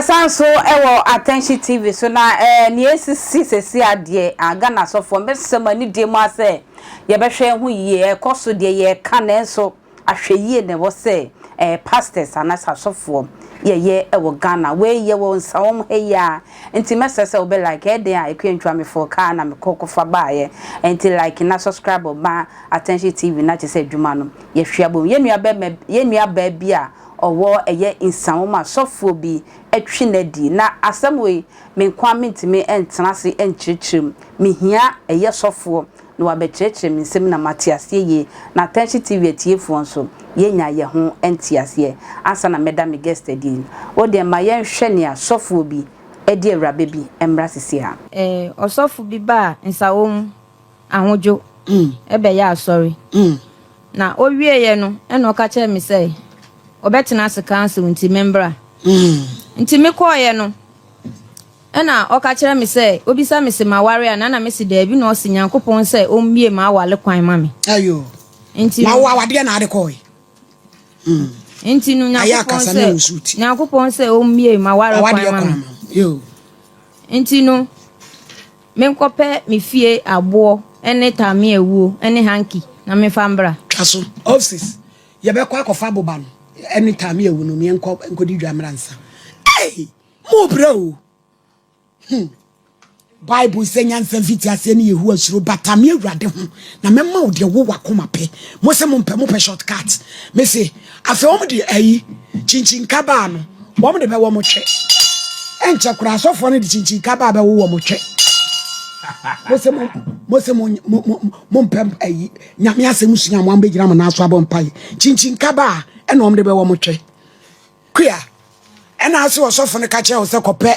Yɛsan nso wɔ Attention TV so na nea esisi sɛsi adeɛ a Ghana asɔfoɔ mbɛsesa mu anidie mu ara sɛ yɛbɛhwɛ ho yie ɛkɔ so deɛ yɛka nanso ahwɛyie na ɛwɔ sɛ pastors anaasɛ asɔfoɔ yɛyɛ wɔ Ghana wei yɛwɔ nsawam ha yi ara nti mɛsrɛ sɛ wobɛ like ɛyɛ den a Akua Ntwa mefoo kaa na mekɔ kɔfa baeɛ nti like na subscribe ma Attention TV na kyerɛ sɛ adwuma no yɛhwe abom yɛn nua bɛma yɛn nua baa bi a ɔwɔ ɛyɛ nsawam a sɔfoɔ bi atwi no adi na asɛm wei me nkoa mentumi ntena ase nkyerɛkyerɛ mu mehia ɛyɛ sɔfoɔ na wabɛkyerɛkyerɛ me nsɛm na mate aseɛ yie na Attention TV atiefoɔ nso yɛnya yɛ ho nteaseɛ ansa na mɛda me guest adi no wo deɛ ma yɛnhwɛ nea sɔfoɔ bi de awuraba bi mmra sisi a. Ɔsɔfo bi baa Nsawam ahodwo bɛyɛ asɔre. Na owieeɛ no ɛna ɔka kyerɛɛ me sɛ ɔbɛtena ase council nti membra. Nti mekɔeɛ no ɛna ɔka kyerɛ me sɛ obisa me se maware anaa na mese daabi na ɔse Nyankopɔn sɛ ɔmmue m'awale kwan ma me. Ayo. Nti Na wo awadeɛ na ade kɔe. Nti no Ayɛ Nyankopɔn akasa na sɛ wo so ti. Nyankopɔn sɛ ɔmmue m'aware kwan Awadeɛ ma kwan me. ma. Yo. Nti no menkɔpɛ me fie aboɔ ne taame awuo ne hanky na memfa mbra. Twa so. Office. Yɛbɛkɔ akɔfa aboba no ɛne taame awu no meɛnkɔ nkɔdi dwa mmra nsa. Ei! Mo brɛ o. Bible sɛ nyansa mfitiaseɛ ne Yehowa suro bata me Awurade ho na mɛma wo deɛ wo wakoma pɛ. Mo sɛ mompɛ mopɛ short cut. Me se afei wɔn de ayi kyinkyin baa no wɔn de bɛwɔ mo twɛ. Ɛnkyɛ koraa asɔfoɔ no de kyinkyin baa bɛwowɔ mo twɛ. Mo sɛ mo mo sɛ mo mo mo mompɛ ayi nyame asɛm sua mo ambɛgyina mo nan so abɔ mpae. Kyinkyin baa ɛna wɔn de bɛwɔ mo twɛ. Kua ɛna ase ɔsɔfo no ka kyerɛ wo sɛ kɔpɛ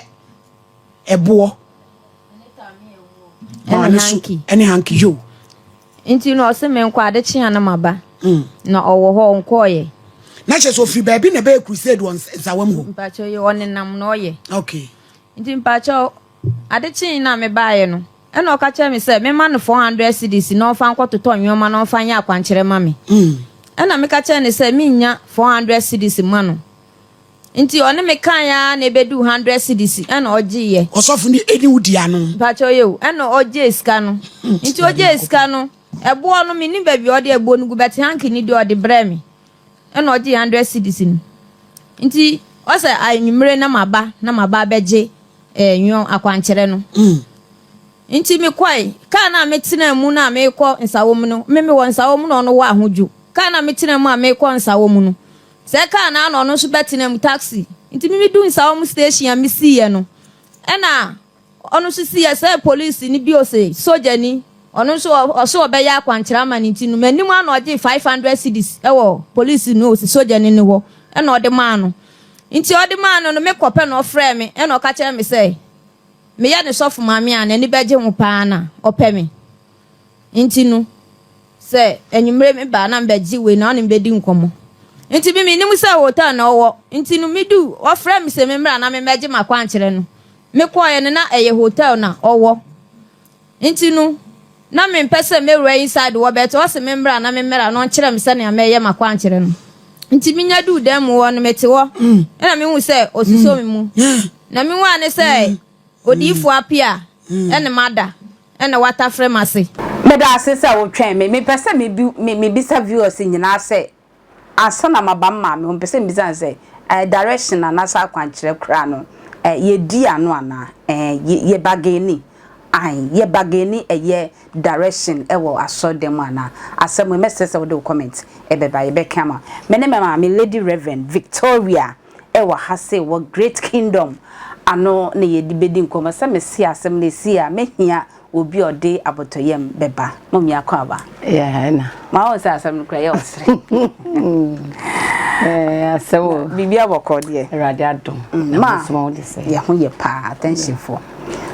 ɛboɔ maa ne so ɛne hanky yo. Nti no ɔse menkɔ ade kye a na maba na ɔwɔ hɔ ɔnkɔɔyɛ. Na kyerɛ sɛ ɔfiri baabi na ɛbɛyɛ crusade wɔ nsawam hɔ. Mpakyɛw yɛ ɔnenam na ɔyɛ. Okay. Nti mpakyɛw ade kyee na mebaeɛ no ɛna ɔka kyerɛ me sɛ mema no 400 cedis na ɔmfa nkɔtotɔ nneɛma na ɔmfa nyɛ akwankyerɛ ma me. Ɛna meka kyerɛ no sɛ mennya 400 cedis ma no. Nti ɔne me kaeɛ ara na ɛbɛduu 100 cedis ɛna ɔgyeeɛ. Ɔsɔfo no ɛni wo di ano. Mpakyɛw yɛ o, ɛna ɔgyee sika no. Nti ɔgyee sika no, ɛboɔ no mennim baabi a ɔde ɛboɔ no gu but hanky no deɛ ɔde brɛɛ me. Ɛna ɔgyee 100 cedis no. Nti ɔsɛ anwummere na maba na maba abɛgye eh, nwɔ akwankyerɛ no. Nti mekɔe. Kaa no a metenaa mu no a merekɔ Nsawam no, me mewɔ Nsawam na ɔno wɔ Ahodwo. Kaa no a metenaa mu a merekɔ Nsawam no, sɛ kaa no ara na ɔno nso bɛtenaa mu, taxi. Nti me meduu Nsawam station a mesiiɛ no, ɛna ɔno nso siiɛ sɛ polisini bi ose sogyani, ɔno nso ɔse ɔbɛyɛ akwankyerɛ ama no nti no, m'anim ara na ɔgyee 500 cedis wɔ polisini ose sogyani no hɔ, ɛna ɔde maa no. Nti ɔde maa no no, mekɔ pɛ na ɔfrɛɛ me, ɛna ɔka kyerɛɛ me sɛ, meyɛ ne sɔfo maame a, n'ani bɛgye ho paa na ɔpɛ me. Nti no, sɛ anwummere meba a na mebɛgye wei na ɔne me bɛdi nkɔmmɔ. Nti me mennim sɛ hotel na ɔwɔ. Nti no medu, ɔfrɛɛ me sɛ memmra na memmɛgye m'akwankyerɛ no. Mekɔeɛ no na ɛyɛ hotel na ɔwɔ. Nti no, na mempɛ sɛ mɛwura inside hɔ but ɔse memmra na memmra na ɔnkyerɛ me sɛnea mɛyɛ m'akwankyerɛ no. Nti menya duu dan mu hɔ no mete hɔ ɛna mehu sɛ ɔsosɔ me mu. Na mehu a ne sɛ odiyifoɔ Appiah ɛne mada ɛna watafrɛ m'ase. Meda ase sɛ wotwɛn me. Mepɛ sɛ mebisa viewers nyinaa sɛ Ansa na maba me maame hɔ, mepɛ sɛ mibisa no sɛ, eh, direction anaasɛ akwankyerɛ koraa no, eh, yɛdi ano anaa? Eh, yɛ, yɛ bargaini? Ae, yɛ bargaini ɛyɛ direction wɔ asɔredan mu anaa? Asɛm wei, mɛsrɛ sɛ wode wo comment bɛba, yɛbɛka ama wo. Me ne me maame, Lady Rev. Victoria wɔ ha sei wɔ Great Kingdom ano na yɛde bɛdi nkɔmmɔ. Sɛ mese asɛm no ɛsi a, mɛhia Obi a ɔde abotɔyam bɛba. Mom yɛakɔ aba. Yeah, ɛna. Ma wɔn sɛ asɛm no kura yɛ ɔsere. Eh, asɛm o. Biribi abɔkɔ deɛ. Awurade adom. Mm, ma yɛ ho yɛ paa attention fo.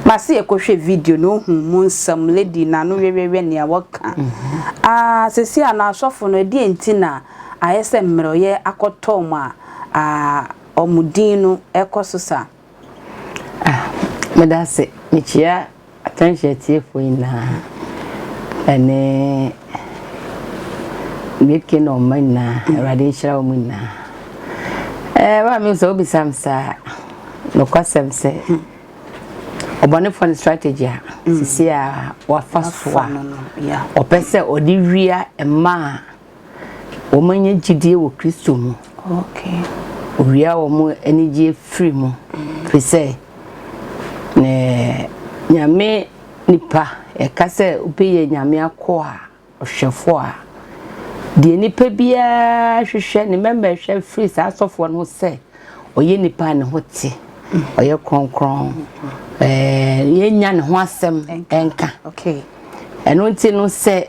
Ma se yɛkɔhwɛ video no ohu mu nsɛm lady na no wɛwɛwɛ nea wɔka. Mm-hmm. Ah, sisi a na asɔfo no ɛdeɛ nti na ayɛ sɛ mmerɛyɛ akɔtɔ mu a ah, ɔmo din no ɛkɔ so saa. Ah, meda ase. Mekyia Attention atiefoɔ nyinaa ɛne Great Kingdom mma nyinaa. Awurade nhyira wɔn nyinaa. Ɛɛ maa mi sɛ wobisa me saa. Nokwasɛm sɛ ɔbɔnefoɔ no strategy a sisi a wafa so a ɔpɛ sɛ ɔde wia mmaa a wɔanya gyidie wɔ Kristo mu. Owia wɔn anigyeɛ firi mu. Firi sɛ ne Nyame nipa yɛka sɛ obi yɛ Nyame akoa a, ɔhwɛfoɔ a, deɛ nipa biara hwehwɛ, ne mɛmɛ hwɛ firi saa asɔfoɔ no ho sɛ ɔyɛ nipa a ne ho te, ɔyɛ kronkron, ɛɛ yɛnya ne ho asɛm nka. Ɛno nti no sɛ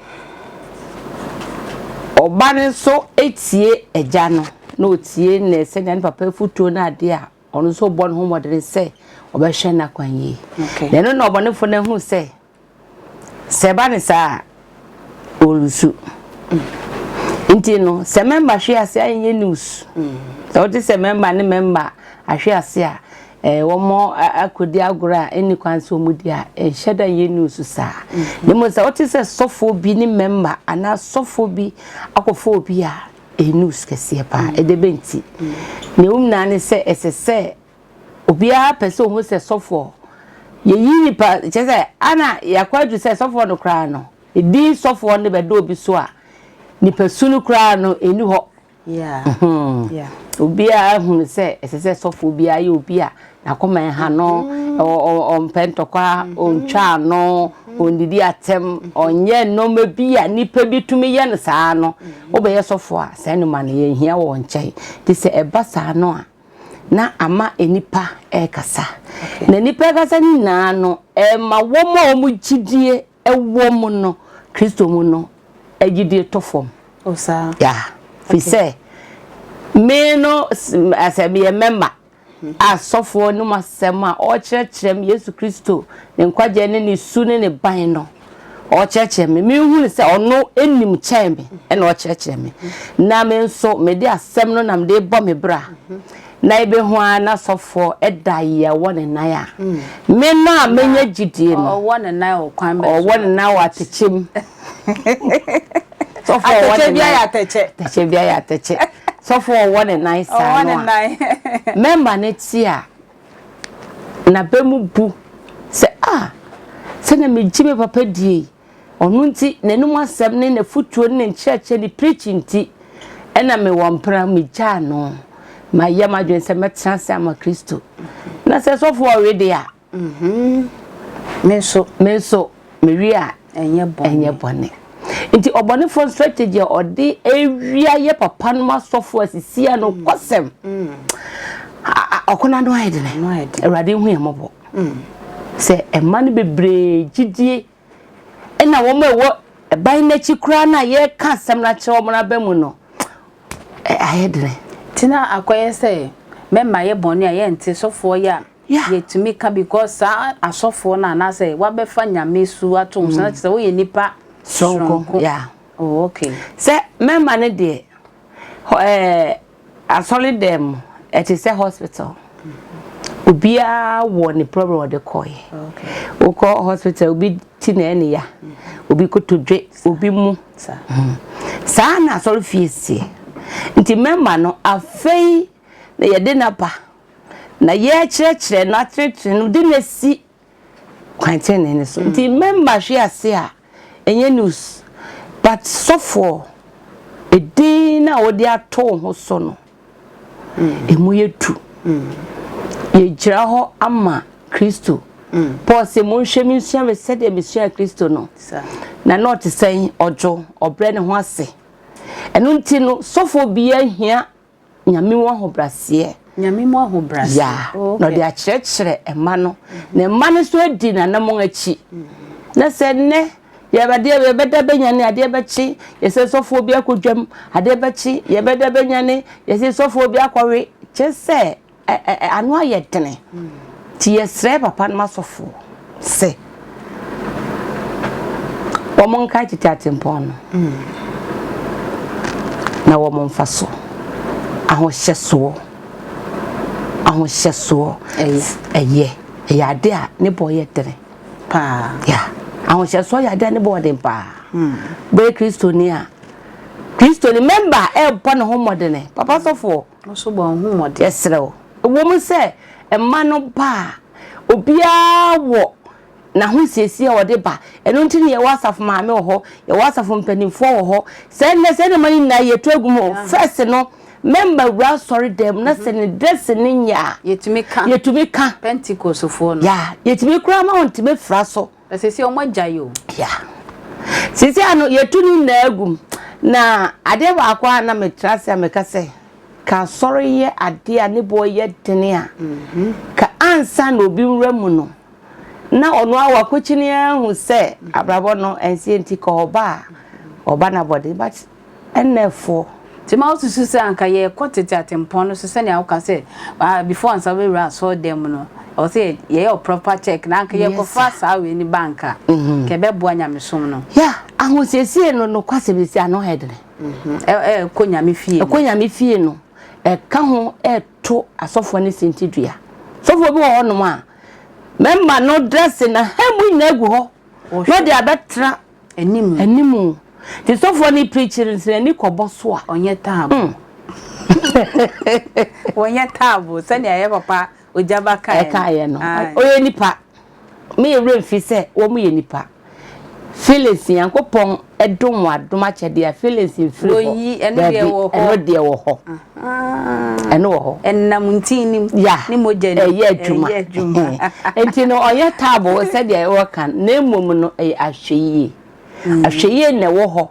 ɔba no nso tie agya no na ɔtie ne sɛnea ne papa afutuo no adeɛ a, ɔno nso bɔ ne ho mmɔden sɛ ɔbɛhwɛ n'akwan yie. Na ɛno na ɔbɔnefoɔ no ahunu sɛ Sɛ ɛba no saa a, ɔresu. Nti no, sɛ mɛmba hwe ase a ɛnyɛ news. Sɛ wote sɛ mɛmba ne mɛmba ahwe ase a, eh, wɔn akɔdi agorɔ a ɛnni kwan sɛ wɔn di a, ɛnhyɛ da nyɛ news saa. Na mmom sɛ wote sɛ sɔfoɔ bi ne mɛmba anaa sɔfoɔ bi akɔfa obi a, ɛyɛ news kɛseɛ paa. Ɛde bɛ nti. Nea ɛwom nyinaa ne sɛ ɛsɛ sɛ Obiara pɛ sɛ ohu sɛ sɔfoɔ yɛyi nipa kyerɛ sɛ ana yɛakɔ aduru sɛ sɔfoɔ no koraa no edin sɔfoɔ no bɛda obi so a nipa su no koraa no ɛni hɔ. Obiara hunu sɛ ɛsɛ sɛ sɔfoɔ biara yɛ obi a n'akoma ɛha no, ɔmpɛ ntɔkwa, ɔntwa ano, ɔnnidi atɛm, ɔnyɛ nneɛma bi a nipa bi tumi yɛ no saa no. Wobɛyɛ sɔfoɔ a saa nneɛma no yɛnhia wɔ nkyɛn. Nti sɛ ɛba saa no a na ama nnipa rekasa. Na nnipa rekasa no nyinaa no, ɛma wɔn a wɔn gyidie wɔ mu no, Kristo mu no, gyidie tɔ fam. Oh, saa. Ya, fi sɛ me no sɛ meyɛ mɛma a sɔfoɔ no mu asɛm a ɔrekyerɛkyerɛ me Yesu Kristo ne nkwagyeɛ ne ne su ne ne ban no ɔrekyerɛkyerɛ me menhunu sɛ ɔno nim kyɛn me ɛna ɔrekyerɛkyerɛ me na me nso mede asɛm no na mede bɔ me bra na ebehu ara na sɔfoɔ ɛda yɛ wɔ ne nan a me no a menya gyidie no ɔwɔ ne nan wɔ kwan bɛn ɔwɔ ne nan wɔ atɛkyɛ mu sɔfoɔ ɔwɔ ne nan atɛkyɛ atɛkyɛ bi ayɛ atɛkyɛ sɔfoɔ ɔwɔ ne nan saa no a mɛma ne te a n'aba mu bu sɛ, Ah, sɛnea migye me papa die yi, ɔno nti, n'anom asɛm ne n'afotuo ne ne nkyerɛkyerɛ ne preaching nti, ɛna mewɔ mpena megyaa no. Mayɛ m'adwene sɛ mɛtena ase ama Kristo. Na sɛ sɔfo ɔwe de a, mm-hmm. me nso me nso mewe a ɛnyɛ bɔne. Ɛnyɛ bɔne. Nti ɔbɔnefoɔ strategy a ɔde awia yɛ papa nom asɔfoɔ asisi a no kɔsɛm. Mm. Ɔko no ano ayɛ dene. Awurade hu yɛn mmɔbɔ. Mm. Sɛ ɛma no bebree gyidie ɛna wɔn a ɛwɔ ɛban n'akyi koraa no a yɛreka asɛm no akyerɛ wɔn aba mu no ayɛ dene. Nti na akɔyɛ sɛ mɛma yɛ bɔne a yɛnte sɔfoɔ yɛ a yɛtumi ka because saa asɔfoɔ no anaasɛ wabɛfa nyame su ato wo so na kyerɛ sɛ woyɛ nipa soronko. Yeah. Oh, okay. Sɛ mɛma no deɛ ɛɛ asɔre dɛm mu ɛte sɛ hospital. Obiara wɔ ne problem ɔde kɔɛ. Wokɔ hospital obi ti na ɛne ya, obi kotodwe, obi mu. Saa na asɔre fie sie. Nti mɛma no afei na yɛde no aba na yɛrekyerɛkyerɛ no atenetene no de no asi kwan tenenee no so. Nti mɛmba hwe ase a ɛnyɛ news but sɔfoɔ edin no a wode ato wo ho so no emu yɛ du. Yɛgyina hɔ ama Kristo. Paul sɛ monhwɛ me nsua me sɛdeɛ mesua Kristo no. Na na ɔte sɛn? Ɔdwo, ɔbrɛ ne ho ase. Ɛno nti no sɔfoɔ biara hia Nyame mu ahobraseɛ. Nyame mu ahobraseɛ. Yeah. Oh, okay. Na ɔde akyerɛkyerɛ mma no. Na mma no nso adi n'anammɔn akyi. Na sɛ nnɛ yɛadeɛ yɛbɛda bɛnyane adeɛ bɛkye yɛsɛ sɔfoɔ bi akɔ dwam adeɛ bɛkye yɛbɛda bɛnyane yɛsɛ sɔfoɔ bi akɔwe kyɛ sɛ ano ayɛ dene. Nti yɛsrɛ papa nom asɔfoɔ sɛ wɔn nkae tete atempɔn no na wɔn mfa so. Ahohyɛsoɔ, ahohyɛsoɔ ɛyɛ, ɛyɛ ade a ne bɔ yɛ dene paa. Yeah, ahohyɛsoɔ yɛ ade a ne bɔ den paa. Bɛyɛ Kristoni a, Kristoni mɛmba a ɛrebɔ ne ho mmɔdene, papa sɔfoɔ. Wo nso bɔ wo ho mmɔden. Yɛsrɛ wo. Ɛwom sɛ mma no ba a, obiara wɔ n'ahosiesie a ɔde ba. Ɛno nti na yɛwɔ asafo maame wɔ hɔ, yɛwɔ asafo mpanimfoɔ wɔ hɔ. Sɛ nnɛ sɛ nneɛma no nyinaa yɛtu agu mu. First no, mɛmba wura asɔre dɛm na sɛ ne dress no nyɛ a, Yɛtumi ka. Yɛtumi ka. Pentecostfoɔ no. Yeah, yɛtumi koraa ma wɔn ntumi fra so. Na seesei wɔn agyae o. Yeah. Seesei ano yɛtu ne nyinaa agu mu. Na adeɛ baako a na metra ase a meka sɛ, ka asɔre yɛ adeɛ a ne boɔ yɛ dene a, ka ansa na obi nwura mu no, na ɔno ara wakokyini ahu sɛ abrabɔ no ɛnseɛ nti ka ɔba a, ɔba no abɔden. But ɛnnɛ foɔ. Nti ma wosusu sɛ anka yɛrekɔ tete atempɔn no so sɛnea woka sɛ ah before ansa wobɛwura asɔredan mu no ɛwɔ sɛ yɛyɛ wo proper check na anka yɛkɔfa saa wei no ba anka nka ɛbɛboa nyamesom no. Yeah, ahosiesie no nokwasɛm ni sɛ ano yɛ dene. Ɛkɔ nyame fie no. Ɛkɔ nyame fie no, ɛka ho ɛto asɔfoɔ no sintidua. Sɔfoɔ bi wɔ hɔnom a, mɛma no dress na ha mu nyinaa gu hɔ na ɔde abɛtra Anim. Anim. Nti sɔfoɔ no preach no sɛ n'ani kɔbɔ so a. Ɔnyɛ taabo. Mm. Wɔnyɛ taabo sɛnea yɛ papa Ogyaba kaeɛ no. Ɛkaeɛ no. Ɔyɛ nipa. Me yɛ werɛ mfi sɛ wɔn yɛ nipa. Feelings Nyankopɔn dom wɔ adom akyɛdeɛ a feelings mfiri hɔ. Wɔyi ɛno deɛ wɔ hɔ. Ɛno deɛ wɔ hɔ. Ɛno wɔ hɔ. Ɛnam ntinim Ya. ne mogya nim. Ɛyɛ adwuma. Ɛyɛ adwuma. Nti no ɔnyɛ taabo sɛdeɛ wɔka no na mmom no ɛyɛ ahwɛyie. Ahwɛyie na ɛwɔ hɔ.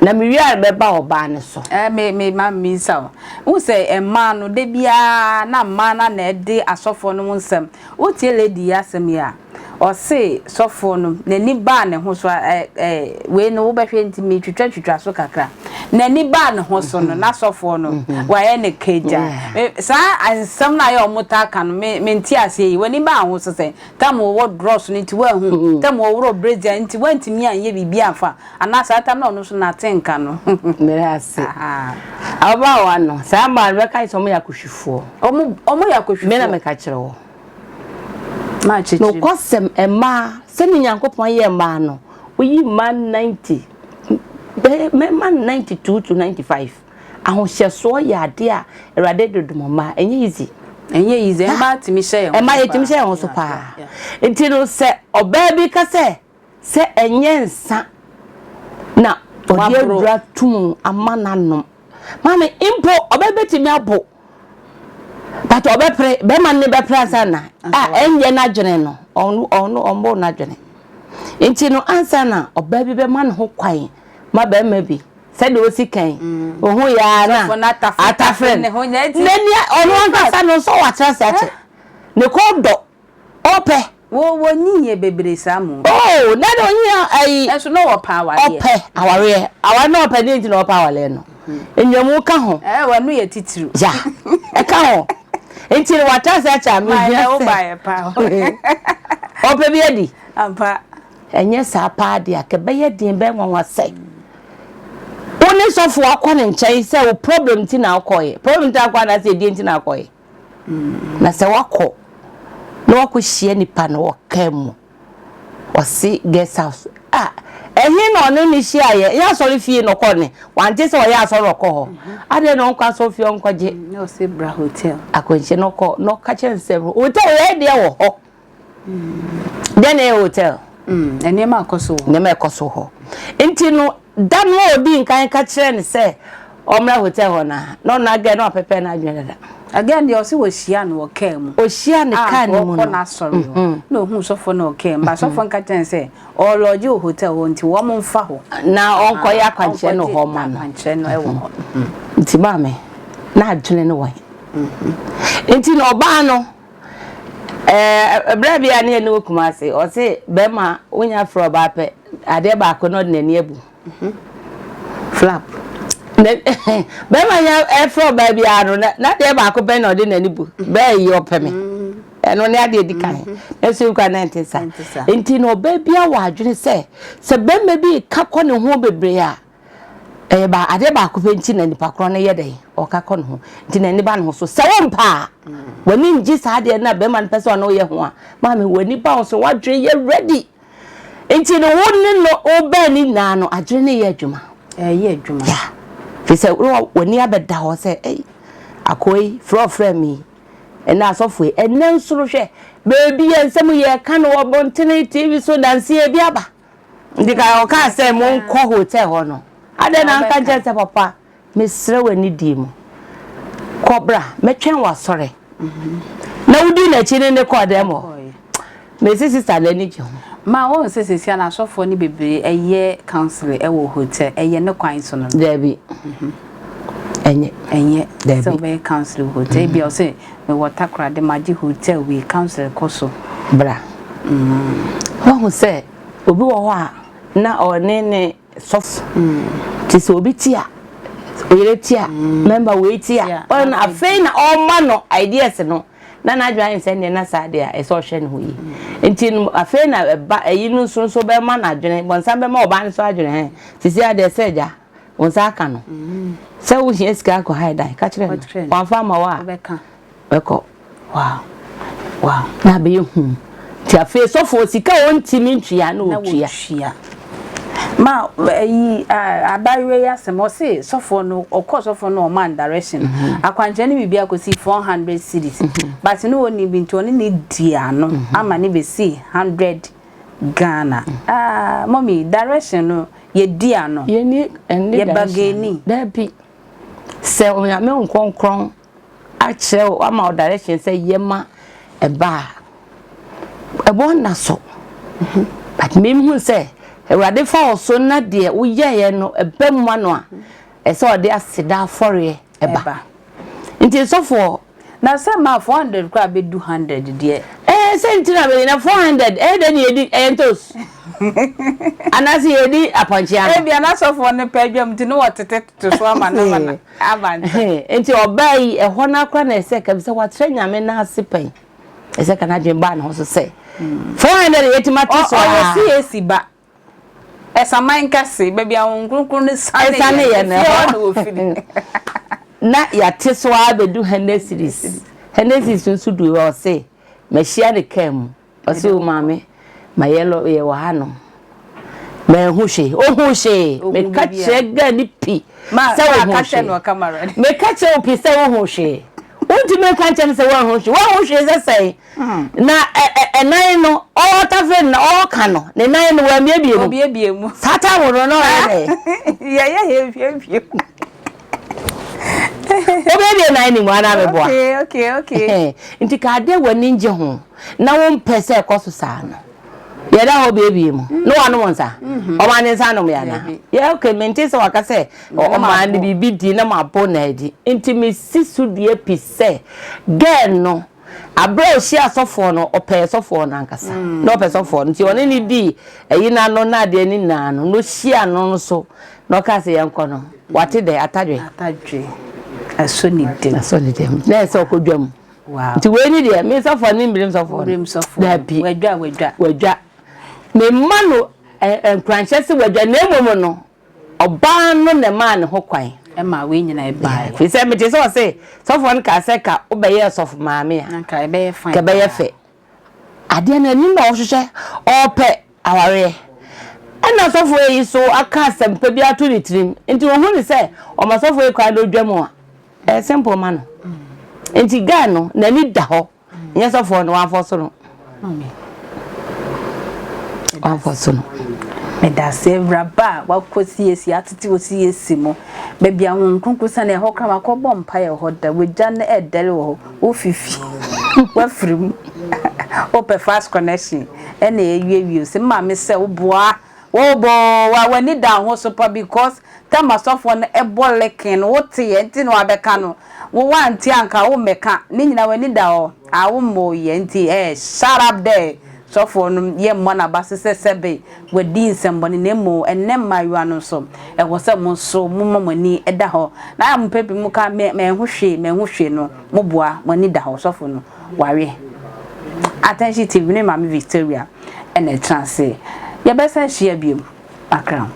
Na mewie a bɛba ɔbaa no so. Ɛɛ me me ma misa o. Wohu sɛ mmaa no da biara na mmaa no na ɛde asɔfoɔ no ho nsɛm. Wotie lady yi asɛm yi a, ɔse sɔfoɔ no n'ani baa ne ho so a ɛ ɛ wei no wobɛhwɛ nti metwitwatwitwa so kakra. N'ani baa ne ho so no na sɔfoɔ no wayɛ no kagya. Saa nsɛm no a yɛ a wɔtaa ka no me mente aseɛ yi. W'ani baa ho so sɛn? Tam wɔwɔ drɔs no nti woanhu, tam wɔworɔ brezia nti woantumi anyɛ biribi amfa anaa saa tam no a ɔno nso nate nka no. Meda ase. Ababaawa no, saa mmaa no bɛka sɛ wɔyɛ akɔhwifoɔ. Wɔn wɔyɛ akɔhwifoɔ. Me na meka kyerɛ wo. Maakyekyere. Nokwasɛm, mmaa, sɛdeɛ Nyankopɔn yɛɛ mmaa no, woyi mmaa 90, bɛyɛ mmarima 92 to 95. Ahohyɛsoɔ yɛ adeɛ a Awurade de dom mmaa. Ɛnyɛ easy. Ɛnyɛ easy. Mmaa tumi hyɛ yɛn ho so paa. Mmaa yɛtumi hyɛ yɛn ho so paa. Nti no sɛ ɔbaa bi ka sɛ sɛ ɛnyɛ nsa na ɔde awura tum ama n'anom. Maame mpo ɔbaa bɛtumi abo but ɔbɛpere bɛrima no bɛpere ansa na a ɛnyɛ n'adwene no ɔno ɔno ɔmmɔ n'adwene. Nti no ansa na ɔbaa bi bɛma ne ho kwan ma bɛrima bi sɛdeɛ ɔsi kan ohun yɛ ara na atafere no n'ani ɔno ankasa no nso watra ase akyɛ ne kɔn dɔ ɔpɛ. Wo wo nyinyɛ bebree saa mu. Oh na de onyi ayi. Ɛnso na ɔpɛ awareɛ. Ɔpɛ awareɛ awareɛ na ɔpɛ deɛ nti na ɔpɛ awareɛ no nnuamu ka ho. Ɛɛ wɔ ɛno yɛ titiriw. Ya ɛka ho nti no watra ase akyɛ a mehia sɛ ɔpɛ bi adi. Ampa. Ɛnyɛ saa paa deɛ a, ka ɛbɛyɛ den, ɛbɛyɛ nwanwa sɛ wo ne sɔfo akɔ ne nkyɛn sɛ wo problem nti na wokɔeɛ. Problem nti na akɔ anaasɛ ɛdeɛ nti na akɔeɛ. Na sɛ wakɔ na wakɔhyia nipa no wɔ kaa mu, ɔse guest house a, ɛhe na ɔne ne hyiaeɛ? Ɛnyɛ asɔre fie na ɔkɔ ne, wante sɛ ɔyɛ asɔre ɔkɔ hɔ. Adɛn na ɔnkɔ asɔre fie ɔnkɔgye Na ɔse bra hotel. akwanhyia na ɔkɔ na ɔka kyerɛ no sɛ hotel yɛ deɛ wɔ hɔ. Dɛn na ɛyɛ hotel? Mm, nneɛma ɛkɔ so wɔ. Nneɛma ɛkɔ so hɔ. Nti no, da no a odi nkan ka kyerɛ no sɛ ɔmmra hotel hɔ no, na ɔno agɛ na wapɛpɛ n'adwene dada. Again deɛ ɔsɛ wɔhyia no wɔ kaa mu. Ɔhyia no kaa no mu no. A ɔkɔ n'asɔre hɔ. Mm-hmm. Na ohun sɔfo no wɔ kaa mu. Ba sɔfo nka kyerɛ no sɛ ɔlɔgye wɔ hotel hɔ nti wɔn mfa hɔ. Na ɔnkɔyɛ akwankyerɛ no hɔ ma no. Akwankyerɛ no ɛwɔ hɔ. Nti maame, n'adwene no wɔ he? Nti na ɔbaa no. Ɛɛ berɛ bi a ne yɛne wɔ Kumasi, ɔse bɛrima wonya frɛ ɔbaa pɛ, adeɛ baako na ɔde n'ani abu. Mhm. Flap. Bɛrima nya ɛfrɛ ɔbaa biara no, n'adeɛ baako pɛ na ɔde n'ani bu. Bɛɛ yi ɔpɛ me. Mm. Ɛno ne adeɛ di kan. Mm-hmm. Nanso nkwa na ɛnte saa. Nti na ɔbaa bi awɔ adwene sɛ, sɛ bɛrima bi ka kɔ ne ho bebree a, Ɛyɛ ba adeɛ baako pɛ nti na nipa korɔ no yɛ dɛn ɔka kɔ ne ho nti n'ani ba ne ho so sɛ wo mpa a w'ani ngye saa adeɛ no a bɛrima no pɛ sɛ ɔne woyɛ ho a maame w'ani ba wo so w'adwene yɛ ready nti no wo ne no wobɛn ne nyinaa no adwene no yɛ adwuma ɛyɛ adwuma ya fi sɛ w'ani abɛda hɔ sɛ ei akoa yi frɛ ɔfrɛ mi. Ɛnɛ asɔfo yi, ɛnɛ nso no hwɛ, baabi yɛ nsɛm yɛka no wɔ bɔntene TV so danseɛ bi aba. Nti ka ɔkaa sɛ monkɔ hotel hɔ no, adɛn na anka nkyɛn sɛ papa mesrɛ wo anidie mu, kɔ bra, mɛtwɛn w'asɔre. Na wodi n'akyi ne ne kɔɔ dɛm hɔ. Mese sista no ani gye ho. Ma wohu sɛ sesia no asɔfoɔ no bebree ɛyɛ counseling ɛwɔ hotel ɛyɛ ne kwan so no no. Dabi ɛnyɛ. Ɛnyɛ sɛ wobɛyɛ counseling wɔ hotel ebia ɔsɛ mewɔ Takoradi magye hotel wei counseling kɔ so. Bra. Woahu sɛ obi wɔ hɔ a na ɔne ne sɔfo te sɛ obi ti a oyere ti a mɛmba wei ti a ɔno afei na ɔma no ideas no. Na n'adwene ayɛ sɛ ɛnneɛ na saa deɛ a, ɛsɛ sɛ ɔhwɛ ne ho yie. Nti no, afei na ɛba, ɛyi no nso nso bɛma no adwene, bɔnsam bɛma ɔbaa no nso adwene, hɛn, sisi adeɛ sɛ agya, wo nsa aka no. Sɛ wohia sika akɔ ha dan, ka kyerɛ no. Wamfa ama wo a, bɛkɔ. Wow. Wow. Na abɛyɛ hu. Nti afei sɔfoɔ sika a ɔntumi ntua na ɔtua. Ma ayi abaayewa yi asɛm ɔse sɔfoɔ no ɔkɔɔ sɔfoɔ no ɔman direction mhm. akwankyerɛ no biribi akɔsi 400 cedis mhm. but ne ɔnni bi nti ɔne ne di ano mhm. ama ne bɛsi 100 Ghana ah mɔmi direction no yɛdi ano yɛ bageni dabi sɛ onyame nkɔnkrɔn akyerɛ wo ama wo direction sɛ yɛ ma ɛba a, ɛbɔ nna so. But me hu sɛ Awurade fa wo so na deɛ woyɛeɛ no ɛba mu ma no a, ɛsɛ ɔde aseda afɔreɛ ɛba. Nti sɔfoɔ. Na sɛ ma 400 koraa bɛdu 100 deɛ. Ɛɛ sɛ nti na bɛyi na 400 ɛyɛ dɛ ne yɛdi ɛyɛ ntos anaasɛ yɛdi apɔnkye ano. Ebia na sɔfoɔ no pɛ adwam nti ne wɔtete tete so ama no ama no. Aba ntɛm. Nti ɔbaa yi, ɛhɔ no ara koraa na ɛsɛ ka sɛ watrɛ Nyame nan ase pɛn. Ɛsɛ ka n'adwene baa ne ho so sɛ, 400 yɛtumi ate so a. Ɔyɛ CAC ba. Ɛsaman kɛse, baabi a Honhom Kronkron no siane yɛ no, efie hɔ na ofiri. Na yɛate so ara bɛdu hundred cedis. Hundred cedis nso dui hɔ ɔse, mahyia ne kaa mu. Ɔse o maame ma yɛ lɔ yɛ wɔ ha nom manhu hwee ohu hwee meka kyerɛ girl ne pi sɛ wohu hwee meka kyerɛ wo pi sɛ wohu hwee wontumi nka nkyɛn me sɛ woanhu hwee woanhu hwee sɛ sɛn hmm. na ɛnan no ɔtafere no ɔka no ne nan no wammiebie mu saa ta wo no na ɔyɛ dɛ yɛyɛ yɛbiebie mu wobɛbie nan ne mu anaa meboa okay, okay. nti ka adeɛ w'ani ngye ho na wompɛ sɛ ɛkɔ so saa no, yɛda hɔ biebie mu na wanom nsa. Mhm. Ɔma ne nsa nom yɛ ana? Yɛ okay, mente sɛ waka sɛ ɔma ne biribi di na mabo na adi. Nti mesi so dua pi sɛ girl no aberɛ a ɔhyia sɔfoɔ no ɔpɛɛ sɔfoɔ no ankasa. Mm. Na ɔpɛ sɔfoɔ no nti ɔne ne dii ɛyi n'ano na adeɛ ne nyinaa no na ɔhyia no no so na ɔkaa sɛ yɛnkɔ no wate dɛ atadwe. Atadwe. Ɛsɔ ne dɛm. Ɛsɔ ne dɛm. Na ɛsɛ ɔkɔ dwam. Wow. Nti wei ni deɛ me sɔfoɔ ne mbirim sɔfoɔ no. Sɔfoɔ. Dabi. Wadwa wadwa. Wadwa. Me mma no nkuranhyɛ sɛ wadwa na mmom no ɔbaa no na ɛmaa ne ho kwan. Ɛma wei nyina ɛbaeɛ. Firi sɛ mete sɛ ɔse sɔfoɔ no kaa sɛ ka wobɛyɛ sɔfo maame a. Nka ɛbɛyɛ fine. Ka ɛbɛyɛ fɛ. Adeɛ no anim na ɔhwehwɛ ɔɔpɛ awareɛ. Ɛna sɔfoɔ yi so aka asɛmpa bi ato ne tirim nti ɔhu ne sɛ ɔma sɔfoɔ yi kwan na ɔdwa mu a. Ɛyɛ simple ma no. Nti guy no n'ani da hɔ. Nyɛ sɔfoɔ no wamfɔ so no. Wamfɔ so no. Medase awuraba a wakɔ CAC atete wɔ CAC mu. Baabi a Honhom Kronkron sane ɛhɔ koraa wakɔ bɔ mpaeɛ wɔ hɔ da. Wagya no ɛɛdɛre wɔ hɔ. Wofifi. Wafiri mu. Wopɛ fast connection ɛna ɛwiewie wo. Sɛ maame sɛ woboa. Wo boo wa w'ani da ho so pa because tam asɔfoɔ no bɔ licking no wo te yɛ nti na wabɛka no wo wante anka wo mmɛka ne nyina w'ani da hɔ a wo mmɔ yɛ nti eh shut up there sɔfoɔ no yɛ mmɔ n'aba so sɛ sɛbe wadi nsɛmbɔne na mmom ɛnnɛ mmaayewa no nso ɛwɔ sɛ mo nso mo ma mo ani da hɔ na mo pɛ bi mo ka me manhu hwee manhu hwee no mo boa mo ani da hɔ sɔfo no wawe Attention TV ne Maame Victoria na ɛtena ase. Yɛbɛsan ahyia bio. Akra.